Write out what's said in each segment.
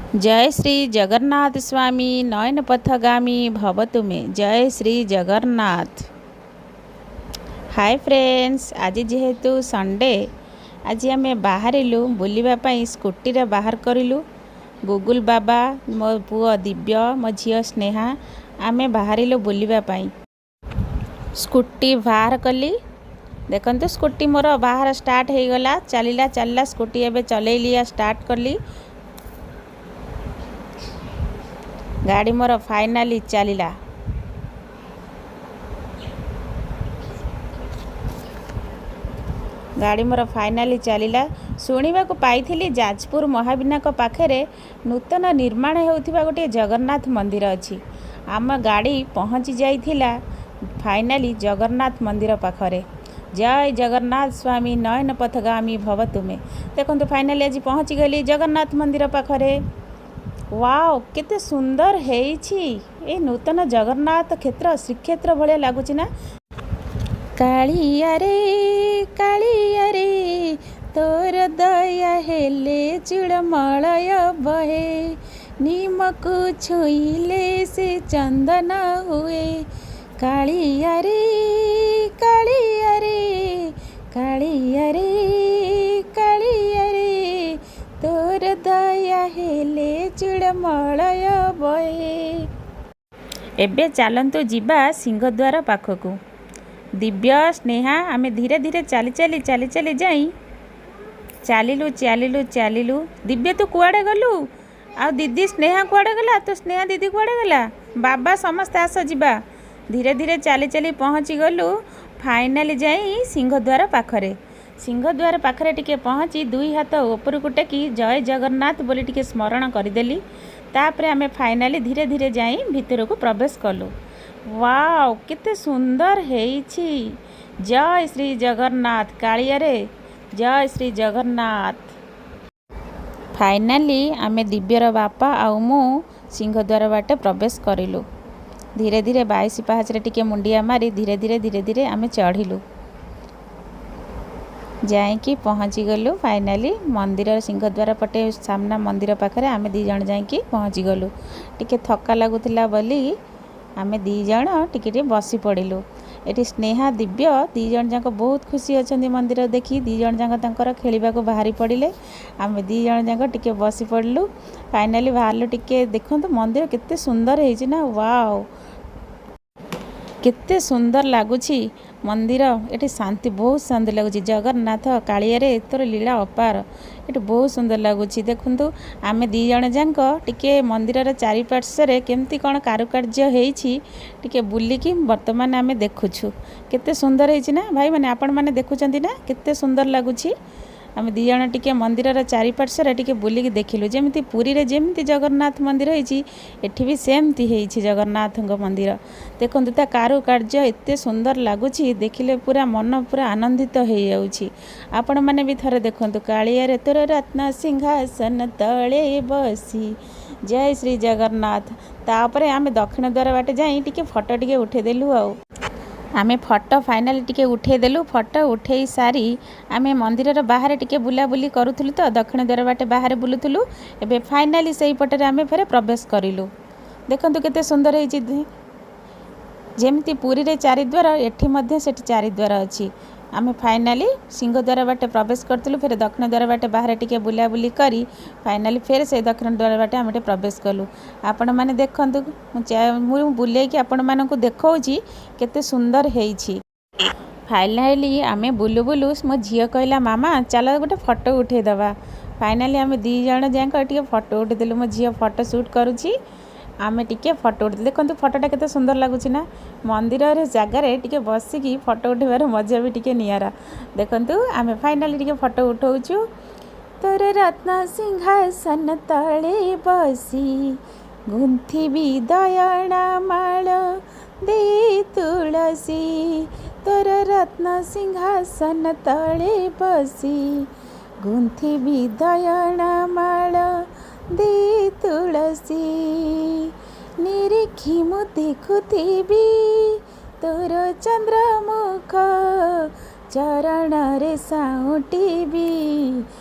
ଜୟ ଶ୍ରୀ ଜଗନ୍ନାଥ ସ୍ୱାମୀ ନୟନ ପଥଗାମୀ ଭବ ତୁମେ। ଜୟ ଶ୍ରୀ ଜଗନ୍ନାଥ। ହାଏ ଫ୍ରେଣ୍ଡସ୍, ଆଜି ଯେହେତୁ ସଣ୍ଡେ, ଆଜି ଆମେ ବାହାରିଲୁ ବୁଲିବା ପାଇଁ। ସ୍କୁଟିରେ ବାହାର କରିଲୁ। ଗୁଗୁଲ ବାବା, ମୋ ପୁଅ ଦିବ୍ୟ, ମୋ ଝିଅ ସ୍ନେହା, ଆମେ ବାହାରିଲୁ ବୁଲିବା ପାଇଁ। ସ୍କୁଟି ବାହାର କଲି। ଦେଖନ୍ତୁ, ସ୍କୁଟି ମୋର ବାହାର ଷ୍ଟାର୍ଟ ହେଇଗଲା। ଚାଲିଲା, ଚାଲିଲା ସ୍କୁଟି। ଏବେ ଚଲେଇଲି, ଷ୍ଟାର୍ଟ କଲି। ଗାଡ଼ି ମୋର ଫାଇନାଲି ଚାଲିଲା। ଗାଡ଼ି ମୋର ଫାଇନାଲି ଚାଲିଲା। ଶୁଣିବାକୁ ପାଇଥିଲି, ଯାଜପୁର ମହାବିନାୟକ ପାଖରେ ନୂତନ ନିର୍ମାଣ ହେଉଥିବା ଗୋଟିଏ ଜଗନ୍ନାଥ ମନ୍ଦିର ଅଛି। ଆମ ଗାଡ଼ି ପହଞ୍ଚି ଯାଇଥିଲା ଫାଇନାଲି ଜଗନ୍ନାଥ ମନ୍ଦିର ପାଖରେ। ଜୟ ଜଗନ୍ନାଥ ସ୍ୱାମୀ ନୟନ ପଥଗାମୀ ଭବ ତୁମେ। ଦେଖନ୍ତୁ, ଫାଇନାଲି ଆଜି ପହଞ୍ଚିଗଲି ଜଗନ୍ନାଥ ମନ୍ଦିର ପାଖରେ। ୱାଓ, କେତେ ସୁନ୍ଦର ହେଇଛି ଏଇ ନୂତନ ଜଗନ୍ନାଥ କ୍ଷେତ୍ର! ଶ୍ରୀକ୍ଷେତ୍ର ଭଳିଆ ଲାଗୁଛି ନା? କାଳିଆରେ, କାଳିଆରେ, ତୋର ଦୟା ହେଲେ ଚୂଳମଳୟ ବହେ। ନିମକୁ ଛୁଇଁଲେ ସେ ଚନ୍ଦନ ହୁଏ। କାଳିଆରେ, କାଳିଆରେ, କାଳିଆରେ, କାଳିଆରେ, ତୋର ଦୟା ହେଲେ ଚୂଳମଳୟ ବହେ। ଏବେ ଚାଲନ୍ତୁ ଯିବା ସିଂହଦ୍ୱାର ପାଖକୁ। ଦିବ୍ୟ, ସ୍ନେହା, ଆମେ ଧୀରେ ଧୀରେ ଚାଲି ଚାଲି ଚାଲି ଚାଲି ଯାଇ ଚାଲିଲୁ, ଚାଲିଲୁ, ଚାଲିଲୁ। ଦିବ୍ୟ, ତୁ କୁଆଡ଼େ ଗଲୁ? ଆଉ ଦିଦି ସ୍ନେହା କୁଆଡ଼େ ଗଲା? ତୁ ସ୍ନେହା ଦିଦି କୁଆଡ଼େ ଗଲା? ବାବା, ସମସ୍ତେ ଆସ ଯିବା। ଧୀରେ ଧୀରେ ଚାଲି ଚାଲି ପହଞ୍ଚି ଗଲୁ ଫାଇନାଲି ଯାଇ ସିଂହଦ୍ୱାର ପାଖରେ। ସିଂହଦ୍ୱାର ପାଖରେ ଟିକେ ପହଞ୍ଚି ଦୁଇ ହାତ ଉପରକୁ ଟେକି ଜୟ ଜଗନ୍ନାଥ ବୋଲି ଟିକେ ସ୍ମରଣ କରିଦେଲି। ତାପରେ ଆମେ ଫାଇନାଲି ଧୀରେ ଧୀରେ ଯାଇ ଭିତରକୁ ପ୍ରବେଶ କଲୁ। ୱାଓ, କେତେ ସୁନ୍ଦର ହେଇଛି! ଜୟ ଶ୍ରୀ ଜଗନ୍ନାଥ। କାଳିଆରେ, ଜୟ ଶ୍ରୀ ଜଗନ୍ନାଥ। ଫାଇନାଲି ଆମେ ଦିବ୍ୟର ବାପା ଆଉ ମୁଁ ସିଂହଦ୍ୱାର ବାଟେ ପ୍ରବେଶ କରିଲୁ। ଧୀରେ ଧୀରେ 22 ପାହାଚରେ ଟିକେ ମୁଣ୍ଡିଆ ମାରି ଧୀରେ ଧୀରେ ଧୀରେ ଧୀରେ ଆମେ ଚଢ଼ିଲୁ। ଯାଇକି ପହଞ୍ଚିଗଲୁ ଫାଇନାଲି ମନ୍ଦିର। ସିଂହଦ୍ୱାର ପଟେ ସାମ୍ନା ମନ୍ଦିର ପାଖରେ ଆମେ 2 ଜଣ ଯାଇକି ପହଞ୍ଚିଗଲୁ। ଟିକେ ଥକା ଲାଗୁଥିଲା ବୋଲି ଆମେ 2 ଜଣ ଟିକେ ଟିକେ ବସି ପଡ଼ିଲୁ ଏଠି। ସ୍ନେହା, ଦିବ୍ୟ 2 ଜଣ ଯାକ ବହୁତ ଖୁସି ଅଛନ୍ତି ମନ୍ଦିର ଦେଖି। 2 ଜଣ ଯାକ ତାଙ୍କର ଖେଳିବାକୁ ବାହାରି ପଡ଼ିଲେ। ଆମେ 2 ଜଣ ଯାକ ଟିକେ ବସି ପଡ଼ିଲୁ। ଫାଇନାଲି ବାହାରିଲୁ ଟିକେ। ଦେଖନ୍ତୁ, ମନ୍ଦିର କେତେ ସୁନ୍ଦର ହେଇଛି ନା? ୱାଓ, କେତେ ସୁନ୍ଦର ଲାଗୁଛି ମନ୍ଦିର। ଏଠି ଶାନ୍ତି, ବହୁତ ଶାନ୍ତି ଲାଗୁଛି। ଜଗନ୍ନାଥ, କାଳିଆରେ, ତୋର ଲୀଳା ଅପାର। ଏଠି ବହୁତ ସୁନ୍ଦର ଲାଗୁଛି। ଦେଖନ୍ତୁ, ଆମେ 2 ଜଣ ଯାକ ଟିକେ ମନ୍ଦିରର ଚାରିପାର୍ଶ୍ୱରେ କେମିତି କ'ଣ କାରୁକାର୍ଯ୍ୟ ହେଇଛି ଟିକେ ବୁଲିକି ବର୍ତ୍ତମାନ ଆମେ ଦେଖୁଛୁ। କେତେ ସୁନ୍ଦର ହେଇଛି ନା ଭାଇମାନେ? ଆପଣମାନେ ଦେଖୁଛନ୍ତି ନା, କେତେ ସୁନ୍ଦର ଲାଗୁଛି? ଆମେ 2 ଜଣ ଟିକେ ମନ୍ଦିରର ଚାରିପାର୍ଶ୍ୱରେ ଟିକେ ବୁଲିକି ଦେଖିଲୁ। ଯେମିତି ପୁରୀରେ ଯେମିତି ଜଗନ୍ନାଥ ମନ୍ଦିର ହେଇଛି, ଏଠି ବି ସେମିତି ହେଇଛି ଜଗନ୍ନାଥଙ୍କ ମନ୍ଦିର। ଦେଖନ୍ତୁ, ତା କାରୁକାର୍ଯ୍ୟ ଏତେ ସୁନ୍ଦର ଲାଗୁଛି, ଦେଖିଲେ ପୁରା ମନ ପୁରା ଆନନ୍ଦିତ ହେଇଯାଉଛି। ଆପଣମାନେ ବି ଥରେ ଦେଖନ୍ତୁ। କାଳିଆରେ, ତୋର ରତ୍ନ ସିଂହାସନ ତଳେ ବସି। ଜୟ ଶ୍ରୀ ଜଗନ୍ନାଥ। ତାପରେ ଆମେ ଦକ୍ଷିଣ ଦ୍ୱାର ବାଟେ ଯାଇ ଟିକେ ଫଟୋ ଟିକେ ଉଠେଇଦେଲୁ। ଆଉ ଆମେ ଫଟୋ ଫାଇନାଲି ଟିକେ ଉଠେଇଦେଲୁ। ଫଟୋ ଉଠେଇ ସାରି ଆମେ ମନ୍ଦିରର ବାହାରେ ଟିକେ ବୁଲାବୁଲି କରୁଥିଲୁ। ତ ଦକ୍ଷିଣ ଦ୍ୱାର ବାଟେ ବାହାରେ ବୁଲୁଥିଲୁ। ଏବେ ଫାଇନାଲି ସେଇପଟରେ ଆମେ ଫେରେ ପ୍ରବେଶ କରିଲୁ। ଦେଖନ୍ତୁ, କେତେ ସୁନ୍ଦର ହେଇଛି। ଯେମିତି ପୁରୀରେ ଚାରିଦ୍ୱାର, ଏଠି ମଧ୍ୟ ସେଠି ଚାରିଦ୍ୱାର ଅଛି। ଆମେ ଫାଇନାଲି ସିଂହଦ୍ୱାର ବାଟେ ପ୍ରବେଶ କରିଥିଲୁ। ଫେରେ ଦକ୍ଷିଣ ଦ୍ୱାର ବାଟେ ବାହାରେ ଟିକେ ବୁଲାବୁଲି କରି ଫାଇନାଲି ଫେରେ ସେଇ ଦକ୍ଷିଣ ଦ୍ୱାର ବାଟେ ଆମେ ଟିକେ ପ୍ରବେଶ କଲୁ। ଆପଣମାନେ ଦେଖନ୍ତୁ, ମୁଁ ବୁଲେଇକି ଆପଣମାନଙ୍କୁ ଦେଖାଉଛି କେତେ ସୁନ୍ଦର ହେଇଛି। ଫାଇନାଲି ଆମେ ବୁଲୁ ବୁଲୁ ମୋ ଝିଅ କହିଲା, "ମାମା, ଚାଲ ଗୋଟେ ଫଟୋ ଉଠେଇଦେବା।" ଫାଇନାଲି ଆମେ 2 ଜଣ ଯାକ ଟିକେ ଫଟୋ ଉଠେଇଦେଲୁ। ମୋ ଝିଅ ଫଟୋ ସୁଟ୍ କରୁଛି, ଆମେ ଟିକେ ଫଟୋ ଉଠେଇଦେଲୁ। ଦେଖନ୍ତୁ, ଫଟୋଟା କେତେ ସୁନ୍ଦର ଲାଗୁଛି ନା? ମନ୍ଦିରରେ ଜାଗାରେ ଟିକେ ବସିକି ଫଟୋ ଉଠେଇବାର ମଜା ବି ଟିକେ ନିଆରା। ଦେଖନ୍ତୁ, ଆମେ ଫାଇନାଲି ଟିକେ ଫଟୋ ଉଠଉଛୁ। ତୋର ରତ୍ନ ସିଂହାସନ ତଳେ ବସି ଗୁନ୍ଥିବି ଦୟଣା ମାଳ ଦେଇ ତୁଳସୀ। ତୋର ରତ୍ନ ସିଂହାସନ ତଳେ ବସି ଗୁନ୍ଥିବି ଦୟଣା ମାଳ ଦେଇ ତୁଳସୀ। ନିରୀକ୍ଷି ମୁଁ ଦେଖୁଥିବି ତୋର ଚନ୍ଦ୍ରମୁଖ, ଚରଣରେ ସାଉଁଟିବି।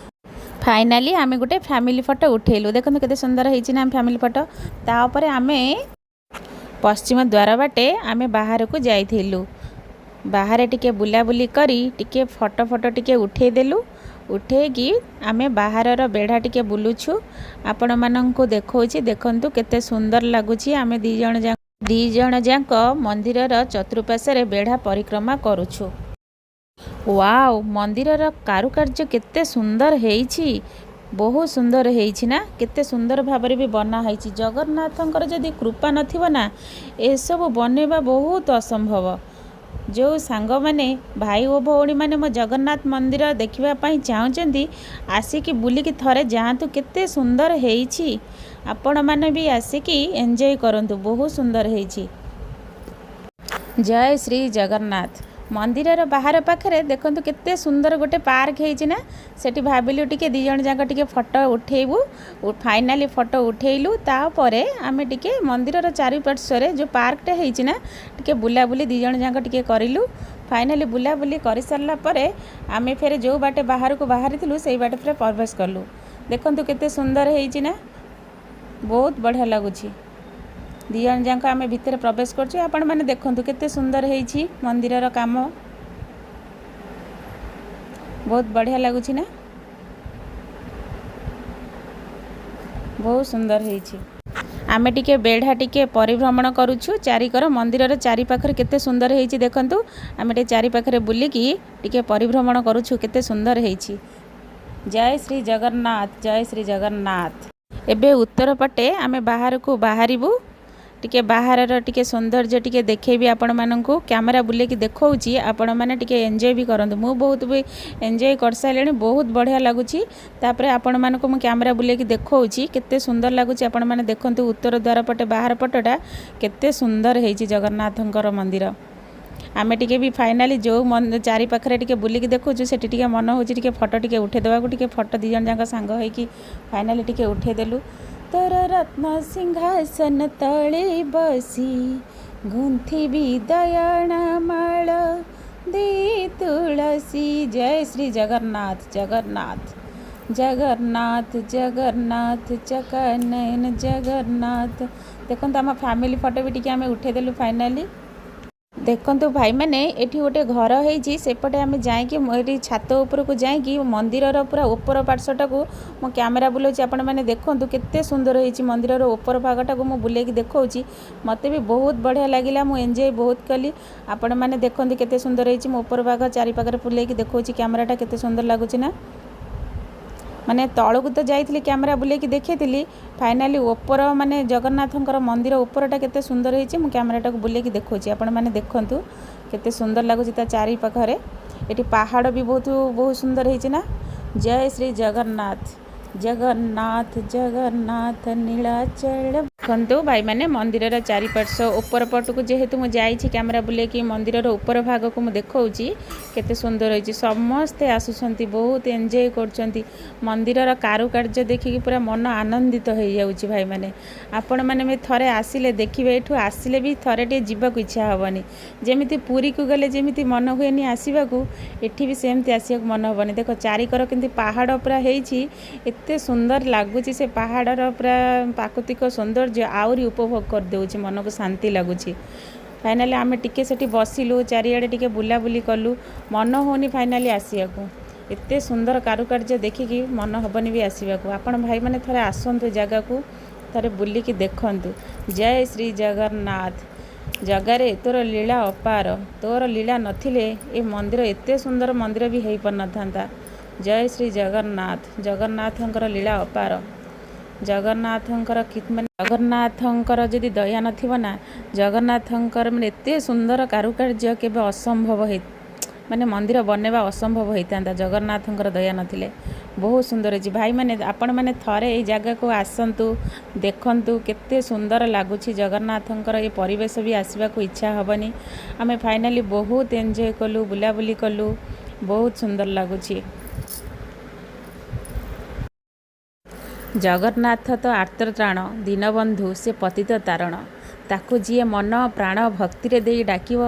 ଫାଇନାଲି ଆମେ ଗୋଟେ ଫ୍ୟାମିଲି ଫଟୋ ଉଠେଇଲୁ। ଦେଖନ୍ତୁ କେତେ ସୁନ୍ଦର ହେଇଛି ନା ଫ୍ୟାମିଲି ଫଟୋ। ତାପରେ ଆମେ ପଶ୍ଚିମ ଦ୍ୱାର ବାଟେ ଆମେ ବାହାରକୁ ଯାଇଥିଲୁ। ବାହାରେ ଟିକେ ବୁଲାବୁଲି କରି ଟିକେ ଫଟୋ ଫଟୋ ଟିକେ ଉଠେଇଦେଲୁ। ଉଠେଇକି ଆମେ ବାହାରର ବେଢ଼ା ଟିକେ ବୁଲୁଛୁ। ଆପଣମାନଙ୍କୁ ଦେଖାଉଛି, ଦେଖନ୍ତୁ କେତେ ସୁନ୍ଦର ଲାଗୁଛି। ଆମେ 2 ଜଣ ଯାକ ମନ୍ଦିରର ଚତୁଃପାର୍ଶ୍ୱରେ ବେଢ଼ା ପରିକ୍ରମା କରୁଛୁ। ୱାଓ, ମନ୍ଦିରର କାରୁକାର୍ଯ୍ୟ କେତେ ସୁନ୍ଦର ହେଇଛି! ବହୁତ ସୁନ୍ଦର ହେଇଛି ନା? କେତେ ସୁନ୍ଦର ଭାବରେ ବି ବନା ହେଇଛି। ଜଗନ୍ନାଥଙ୍କର ଯଦି କୃପା ନଥିବ ନା, ଏସବୁ ବନେଇବା ବହୁତ ଅସମ୍ଭବ। ଯେଉଁ ସାଙ୍ଗମାନେ, ଭାଇ ଓ ଭଉଣୀମାନେ ମୋ ଜଗନ୍ନାଥ ମନ୍ଦିର ଦେଖିବା ପାଇଁ ଚାହୁଁଛନ୍ତି, ଆସିକି ବୁଲିକି ଥରେ ଯାଆନ୍ତୁ। କେତେ ସୁନ୍ଦର ହେଇଛି! ଆପଣମାନେ ବି ଆସିକି ଏନ୍ଜୟ କରନ୍ତୁ। ବହୁତ ସୁନ୍ଦର ହେଇଛି। ଜୟ ଶ୍ରୀ ଜଗନ୍ନାଥ। ମନ୍ଦିରର ବାହାର ପାଖରେ ଦେଖନ୍ତୁ କେତେ ସୁନ୍ଦର ଗୋଟେ ପାର୍କ ହେଇଛି ନା? ସେଠି ଭାବିଲୁ ଟିକେ 2 ଜଣ ଯାକ ଟିକେ ଫଟୋ ଉଠେଇବୁ। ଫାଇନାଲି ଫଟୋ ଉଠେଇଲୁ। ତାପରେ ଆମେ ଟିକେ ମନ୍ଦିରର ଚାରିପାର୍ଶ୍ୱରେ ଯେଉଁ ପାର୍କଟା ହେଇଛି ନା, ଟିକେ ବୁଲାବୁଲି 2 ଜଣ ଯାକ ଟିକେ କରିଲୁ। ଫାଇନାଲି ବୁଲାବୁଲି କରିସାରିଲା ପରେ ଆମେ ଫେରେ ଯେଉଁ ବାଟେ ବାହାରକୁ ବାହାରିଥିଲୁ, ସେଇ ବାଟେ ଫେରେ ପ୍ରବେଶ କଲୁ। ଦେଖନ୍ତୁ କେତେ ସୁନ୍ଦର ହେଇଛି ନା? ବହୁତ ବଢ଼ିଆ ଲାଗୁଛି। 2 ଜଣ ଯାକ ଆମେ ଭିତରେ ପ୍ରବେଶ କରୁଛୁ। ଆପଣମାନେ ଦେଖନ୍ତୁ କେତେ ସୁନ୍ଦର ହେଇଛି ମନ୍ଦିରର କାମ। ବହୁତ ବଢ଼ିଆ ଲାଗୁଛି ନା? ବହୁତ ସୁନ୍ଦର ହେଇଛି। ଆମେ ଟିକେ ବେଢ଼ା ଟିକେ ପରିଭ୍ରମଣ କରୁଛୁ ଚାରିକର। ମନ୍ଦିରର ଚାରିପାଖରେ କେତେ ସୁନ୍ଦର ହେଇଛି ଦେଖନ୍ତୁ। ଆମେ ଟିକେ ଚାରିପାଖରେ ବୁଲିକି ଟିକେ ପରିଭ୍ରମଣ କରୁଛୁ। କେତେ ସୁନ୍ଦର ହେଇଛି! ଜୟ ଶ୍ରୀ ଜଗନ୍ନାଥ, ଜୟ ଶ୍ରୀ ଜଗନ୍ନାଥ। ଏବେ ଉତ୍ତର ପଟେ ଆମେ ବାହାରକୁ ବାହାରିବୁ। ଟିକେ ବାହାରର ଟିକେ ସୌନ୍ଦର୍ଯ୍ୟ ଟିକେ ଦେଖେଇବି ଆପଣମାନଙ୍କୁ। କ୍ୟାମେରା ବୁଲେଇକି ଦେଖାଉଛି, ଆପଣମାନେ ଟିକେ ଏନ୍ଜୟ ବି କରନ୍ତୁ। ମୁଁ ବହୁତ ବି ଏନ୍ଜୟ କରିସାରିଲିଣି। ବହୁତ ବଢ଼ିଆ ଲାଗୁଛି। ତାପରେ ଆପଣମାନଙ୍କୁ ମୁଁ କ୍ୟାମେରା ବୁଲେଇକି ଦେଖାଉଛି, କେତେ ସୁନ୍ଦର ଲାଗୁଛି। ଆପଣମାନେ ଦେଖନ୍ତୁ, ଉତ୍ତର ଦ୍ୱାର ପଟେ ବାହାର ପଟଟା କେତେ ସୁନ୍ଦର ହେଇଛି ଜଗନ୍ନାଥଙ୍କର ମନ୍ଦିର। ଆମେ ଟିକେ ବି ଫାଇନାଲି ଯେଉଁ ଚାରି ପାଖରେ ଟିକେ ବୁଲିକି ଦେଖୁଛୁ, ସେଠି ଟିକେ ମନ ହେଉଛି ଟିକେ ଫଟୋ ଟିକେ ଉଠେଇ ଦେବାକୁ। ଟିକେ ଫଟୋ 2 ଜଣ ଯାକ ସାଙ୍ଗ ହେଇକି ଫାଇନାଲି ଟିକେ ଉଠେଇଦେଲୁ। ତୋର ରତ୍ନ ସିଂହାସନ ତଳେ ବସି ଗୁନ୍ଥିବି ଦୟଣା ମାଳ ଦେଇ ତୁଳସୀ। ଜୟ ଶ୍ରୀ ଜଗନ୍ନାଥ, ଜଗନ୍ନାଥ ଜଗନ୍ନାଥ ଜଗନ୍ନାଥ, ଚକାନୟନ ଜଗନ୍ନାଥ। ଦେଖନ୍ତୁ, ଆମ ଫ୍ୟାମିଲି ଫଟୋ ବି ଟିକେ ଆମେ ଉଠେଇଦେଲୁ ଫାଇନାଲି। ଦେଖନ୍ତୁ ଭାଇମାନେ, ଏଠି ଗୋଟେ ଘର ହେଇଛି। ସେପଟେ ଆମେ ଯାଇକି, ଏଠି ଛାତ ଉପରକୁ ଯାଇକି ମନ୍ଦିରର ପୁରା ଉପର ପାର୍ଶ୍ୱଟାକୁ ମୁଁ କ୍ୟାମେରା ବୁଲାଉଛି। ଆପଣମାନେ ଦେଖନ୍ତୁ କେତେ ସୁନ୍ଦର ହେଇଛି। ମନ୍ଦିରର ଉପର ଭାଗଟାକୁ ମୁଁ ବୁଲେଇକି ଦେଖାଉଛି। ମୋତେ ବି ବହୁତ ବଢ଼ିଆ ଲାଗିଲା। ମୁଁ ଏନ୍ଜୟ ବହୁତ କଲି। ଆପଣମାନେ ଦେଖନ୍ତୁ କେତେ ସୁନ୍ଦର ହେଇଛି। ମୁଁ ଉପର ଭାଗ ଚାରିପାଖରେ ବୁଲେଇକି ଦେଖାଉଛି କ୍ୟାମେରାଟା। କେତେ ସୁନ୍ଦର ଲାଗୁଛି ନା? ମାନେ ତଳକୁ ତ ଯାଇଥିଲି, କ୍ୟାମେରା ବୁଲେଇକି ଦେଖେଇଥିଲି। ଫାଇନାଲି ଉପର ମାନେ ଜଗନ୍ନାଥଙ୍କର ମନ୍ଦିର ଉପରଟା କେତେ ସୁନ୍ଦର ହେଇଛି, ମୁଁ କ୍ୟାମେରାଟାକୁ ବୁଲେଇକି ଦେଖାଉଛି। ଆପଣମାନେ ଦେଖନ୍ତୁ କେତେ ସୁନ୍ଦର ଲାଗୁଛି। ତା ଚାରି ପାଖରେ ଏଠି ପାହାଡ଼ ବି ବହୁତ ବହୁତ ସୁନ୍ଦର ହେଇଛି ନା? ଜୟ ଶ୍ରୀ ଜଗନ୍ନାଥ, ଜଗନ୍ନାଥ ଜଗନ୍ନାଥ, ନୀଳାଚଳ। ଦେଖନ୍ତୁ ଭାଇମାନେ, ମନ୍ଦିରର ଚାରିପାର୍ଶ୍ୱ ଉପର ପଟକୁ ଯେହେତୁ ମୁଁ ଯାଇଛି, କ୍ୟାମେରା ବୁଲେଇକି ମନ୍ଦିରର ଉପର ଭାଗକୁ ମୁଁ ଦେଖାଉଛି, କେତେ ସୁନ୍ଦର ହେଇଛି। ସମସ୍ତେ ଆସୁଛନ୍ତି, ବହୁତ ଏନ୍ଜୟ କରୁଛନ୍ତି। ମନ୍ଦିରର କାରୁକାର୍ଯ୍ୟ ଦେଖିକି ପୁରା ମନ ଆନନ୍ଦିତ ହେଇଯାଉଛି। ଭାଇମାନେ, ଆପଣମାନେ ବି ଥରେ ଆସିଲେ ଦେଖିବେ। ଏଠୁ ଆସିଲେ ବି ଥରେ ଟିକେ ଯିବାକୁ ଇଚ୍ଛା ହେବନି। ଯେମିତି ପୁରୀକୁ ଗଲେ ଯେମିତି ମନ ହୁଏନି ଆସିବାକୁ, ଏଠି ବି ସେମିତି ଆସିବାକୁ ମନ ହେବନି। ଦେଖ, ଚାରିକର କେମିତି ପାହାଡ଼ ପୁରା ହେଇଛି। ଏତେ ସୁନ୍ଦର ଲାଗୁଛି। ସେ ପାହାଡ଼ର ପୁରା ପ୍ରାକୃତିକ ସୌନ୍ଦର୍ଯ୍ୟ ଆହୁରି ଉପଭୋଗ କରିଦେଉଛି, ମନକୁ ଶାନ୍ତି ଲାଗୁଛି। ଫାଇନାଲି ଆମେ ଟିକେ ସେଠି ବସିଲୁ, ଚାରିଆଡ଼େ ଟିକେ ବୁଲାବୁଲି କଲୁ। ମନ ହେଉନି ଫାଇନାଲି ଆସିବାକୁ। ଏତେ ସୁନ୍ଦର କାରୁକାର୍ଯ୍ୟ ଦେଖିକି ମନ ହେବନି ବି ଆସିବାକୁ। ଆପଣ ଭାଇମାନେ ଥରେ ଆସନ୍ତୁ ଜାଗାକୁ, ଥରେ ବୁଲିକି ଦେଖନ୍ତୁ। ଜୟ ଶ୍ରୀ ଜଗନ୍ନାଥ। ଜଗାରେ, ତୋର ଲୀଳା ଅପାର। ତୋର ଲୀଳା ନଥିଲେ ଏ ମନ୍ଦିର, ଏତେ ସୁନ୍ଦର ମନ୍ଦିର ବି ହେଇପାରିନଥାନ୍ତା। ଜୟ ଶ୍ରୀ ଜଗନ୍ନାଥ। ଜଗନ୍ନାଥଙ୍କର ଲୀଳା ଅପାର। ଜଗନ୍ନାଥଙ୍କର ମାନେ ଜଗନ୍ନାଥଙ୍କର ଯଦି ଦୟା ନଥିବ ନା, ଜଗନ୍ନାଥଙ୍କର ମାନେ ଏତେ ସୁନ୍ଦର କାରୁକାର୍ଯ୍ୟ କେବେ ଅସମ୍ଭବ ହେଇ ମାନେ ମନ୍ଦିର ବନେଇବା ଅସମ୍ଭବ ହେଇଥାନ୍ତା, ଜଗନ୍ନାଥଙ୍କର ଦୟା ନଥିଲେ। ବହୁତ ସୁନ୍ଦର ହେଇଛି। ଭାଇମାନେ, ଆପଣମାନେ ଥରେ ଏଇ ଜାଗାକୁ ଆସନ୍ତୁ, ଦେଖନ୍ତୁ କେତେ ସୁନ୍ଦର ଲାଗୁଛି ଜଗନ୍ନାଥଙ୍କର ଏ ପରିବେଶ ବି ଆସିବାକୁ ଇଚ୍ଛା ହେବନି। ଆମେ ଫାଇନାଲି ବହୁତ ଏନ୍ଜୟ କଲୁ, ବୁଲାବୁଲି କଲୁ। ବହୁତ ସୁନ୍ଦର ଲାଗୁଛି। ଜଗନ୍ନାଥ ତ ଆର୍ତ୍ତତ୍ରାଣ ଦୀନବନ୍ଧୁ, ସେ ପତିତ ତାରଣ। ତାକୁ ଯିଏ ମନ ପ୍ରାଣ ଭକ୍ତିରେ ଦେଇ ଡାକିବ,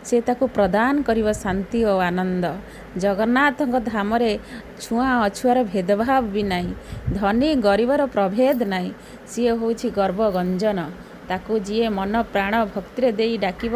ସେ ତାକୁ ପ୍ରଦାନ କରିବ ଶାନ୍ତି ଓ ଆନନ୍ଦ। ଜଗନ୍ନାଥଙ୍କ ଧାମରେ ଛୁଆଁ ଅଛୁଆଁର ଭେଦଭାବ ବି ନାହିଁ, ଧନୀ ଗରିବର ପ୍ରଭେଦ ନାହିଁ। ସିଏ ହେଉଛି ଗର୍ବ ଗଞ୍ଜନ। ତାକୁ ଯିଏ ମନ ପ୍ରାଣ ଭକ୍ତିରେ ଦେଇ ଡାକିବ,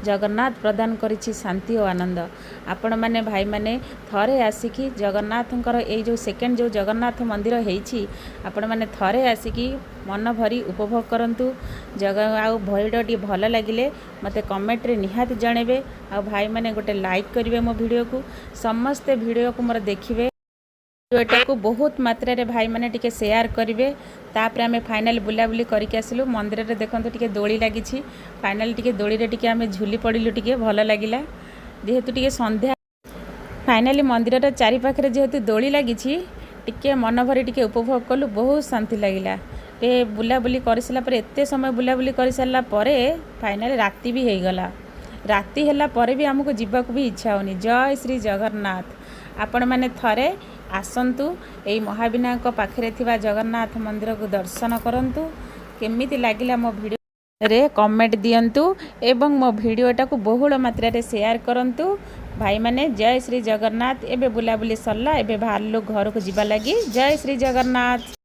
ଜଗନ୍ନାଥ ପ୍ରଦାନ କରିଛି ଶାନ୍ତି ଓ ଆନନ୍ଦ। ଆପଣମାନେ ଭାଇମାନେ ଥରେ ଆସିକି ଜଗନ୍ନାଥଙ୍କର ଏଇ ଯେଉଁ ସେକେଣ୍ଡ ଯେଉଁ ଜଗନ୍ନାଥ ମନ୍ଦିର ହେଇଛି, ଆପଣମାନେ ଥରେ ଆସିକି ମନ ଭରି ଉପଭୋଗ କରନ୍ତୁ। ଆଉ ଭିଡ଼ିଓ ଟିକେ ଭଲ ଲାଗିଲେ ମୋତେ କମେଣ୍ଟରେ ନିହାତି ଜଣାଇବେ। ଆଉ ଭାଇମାନେ, ଗୋଟେ ଲାଇକ୍ କରିବେ ମୋ ଭିଡ଼ିଓକୁ। ସମସ୍ତେ ଭିଡ଼ିଓକୁ ମୋର ଦେଖିବେ। ଭିଡ଼ିଓଟାକୁ ବହୁତ ମାତ୍ରାରେ ଭାଇମାନେ ଟିକେ ସେୟାର କରିବେ। ତାପରେ ଆମେ ଫାଇନାଲ୍ ବୁଲାବୁଲି କରିକି ଆସିଲୁ ମନ୍ଦିରରେ। ଦେଖନ୍ତୁ, ଟିକେ ଦୋଳି ଲାଗିଛି। ଫାଇନାଲ୍ ଟିକେ ଦୋଳିରେ ଟିକେ ଆମେ ଝୁଲି ପଡ଼ିଲୁ, ଟିକେ ଭଲ ଲାଗିଲା ଯେହେତୁ ଟିକେ ସନ୍ଧ୍ୟା। ଫାଇନାଲି ମନ୍ଦିରର ଚାରିପାଖରେ ଯେହେତୁ ଦୋଳି ଲାଗିଛି, ଟିକେ ମନ ଭରି ଟିକେ ଉପଭୋଗ କଲୁ। ବହୁତ ଶାନ୍ତି ଲାଗିଲା। ଟିକେ ବୁଲାବୁଲି କରିସାରିଲା ପରେ, ଏତେ ସମୟ ବୁଲାବୁଲି କରିସାରିଲା ପରେ ଫାଇନାଲି ରାତି ବି ହେଇଗଲା। ରାତି ହେଲା ପରେ ବି ଆମକୁ ଯିବାକୁ ବି ଇଚ୍ଛା ହେଉନି। ଜୟ ଶ୍ରୀ ଜଗନ୍ନାଥ। ଆପଣମାନେ ଥରେ ଆସନ୍ତୁ, ଏଇ ମହାବିନାୟକ ପାଖରେ ଥିବା ଜଗନ୍ନାଥ ମନ୍ଦିରକୁ ଦର୍ଶନ କରନ୍ତୁ। କେମିତି ଲାଗିଲା ମୋ ଭିଡ଼ିଓରେ କମେଣ୍ଟ ଦିଅନ୍ତୁ ଏବଂ ମୋ ଭିଡ଼ିଓଟାକୁ ବହୁଳ ମାତ୍ରାରେ ସେୟାର କରନ୍ତୁ ଭାଇମାନେ। ଜୟ ଶ୍ରୀ ଜଗନ୍ନାଥ। ଏବେ ବୁଲାବୁଲି ସରିଲା, ଏବେ ବାହାରିଲୁ ଘରକୁ ଯିବା ଲାଗି। ଜୟ ଶ୍ରୀ ଜଗନ୍ନାଥ।